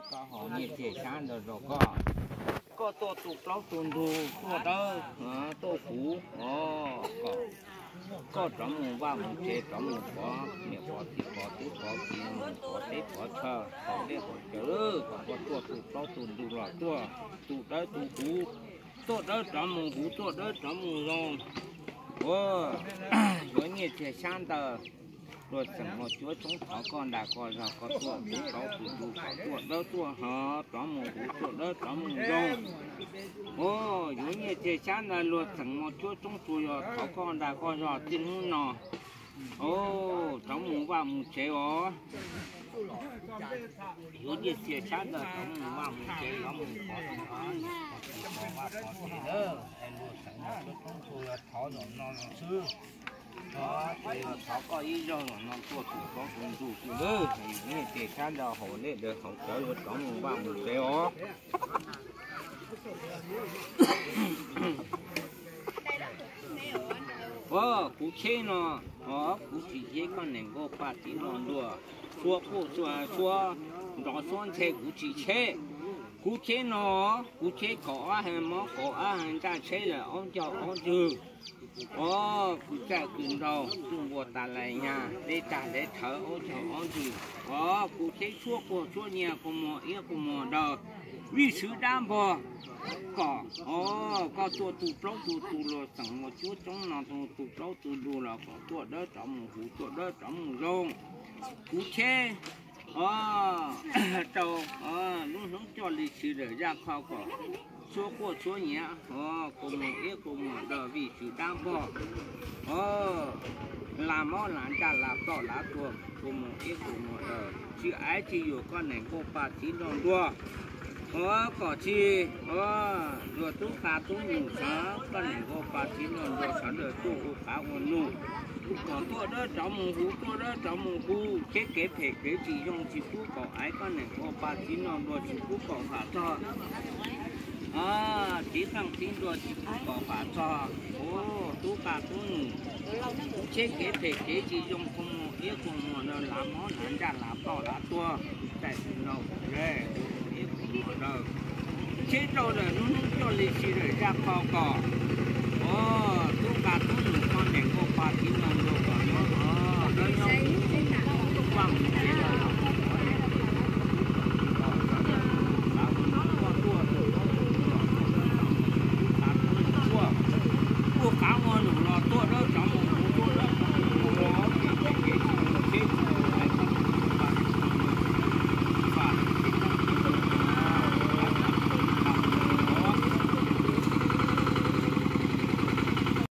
Koj haus nyiaj txiag xyab ntawd rau koj, koj tuaj tu plaub tu ntug, tuaj dawb, tuaj huv, o, kom koj rov mus vaj mus tsev, rov mus pov niam pov txiv pov tub pov ki, mus pov teb pov chaw, pov dej pov cawv, kom koj tuaj tu plaub tu ntug los tuaj tu dawb tu huv, tuaj dawb rov mus huv, tuaj dawb rov mus zoo. Ua, yuav nyiaj txiag xyab ntawd, luag xeem Mos Cuab Tsoob thov koj nra koj zog, koj tuaj tu plaub tu ntug kom tuaj dawb tuaj huv, rov mus huv, tuaj dawb rov mus zoo. Ua, yuav nyiaj txiag xyab ntawd, luag xeem Mos Cuab Tsoob tsuas yog thov koj nra koj zog txij hnub no, o, rov mus vaj mus tsev os. Yuav nyiaj txiag xyab ntawd rov mus vaj mus tsev, rov mus pov, pov vaj pov tsev lawm. Luag xeem Mos Cuab Tsoob tsuas yog thov zaum no no xwb. Tsuas yog thov koj ib zaug zaum no tuaj tu plaub tu ntug xwb lawm. Yuav nyiaj txiag xyab ntawd haus dej daws haus cawv, yuav rov mus vaj mus tsev os. Ua, kuv Cheb no, o, kuv tsis cheb koj niam nkauj paj txiv hluas nraug, suab quaj suab nrov suab nthe kuv tsis cheb. Kuv Cheb no, kuv cheb kaum ob hais mob kaum ob hais ntsaj tsheb lawm ob ncauj ob ntswg. O, kuv txawj kws nraug tsuj npua tas lais nyag deb tag deb thawv ob ncauj ob ntswg. O, kuv Cheb tshuab quaj tshuab nyiag kua muag iab kua muag daw, vij swv dab npog kom, o, koj tuaj tu plaub tu ntug, luag xeem Mos Cuab Tsoob no tu plaub tu ntug los kom tuaj dawb rov mus huv, tuaj dawb rov mus zoo. Kuv Cheb, o, rau, o, lub hnub coj li tshwm lawm zaj qho kom tshuab quaj tshuab nyiav, o, kua muag iab kua muag daw, vij swv dab npog, o, lam mob lam ntsaj lam ploj lam tuag, kua muag iab kua muag daw, tsis aiv tsis yuam koj niam nkauj paj txiv hluas nraug, o, kom tsis, o, luag tub qa tub nus sawv, koj niam nkauj paj txiv hluas nraug sawv daws tuaj ua qav ua nus, kom tuaj dawb rov mus huv, tuaj dawb rov mus huv, cheb kev phem kev tsis zoo tsis pub kom aiv, koj niam nkauj paj txiv hluas nraug tsis pub kom vam txog, o, txiv qeej txiv nruas tsis pub kom vam txog, o, tub qa tub nus, cheb kev phem kev tsis zoo, kua muag iab kua muag daw, lam mob lam ntsaj lam ploj lam tuag, txais tsis nrau, kua muag iab kua muag daw, cheb rau lawm lub hnub coj li tshwm lawm zaj qho kom, o, tub qa tub nus koj niam nkauj paj txiv hluas nraug kom nyob, o, dawb nyob vaj mus tsev lawm,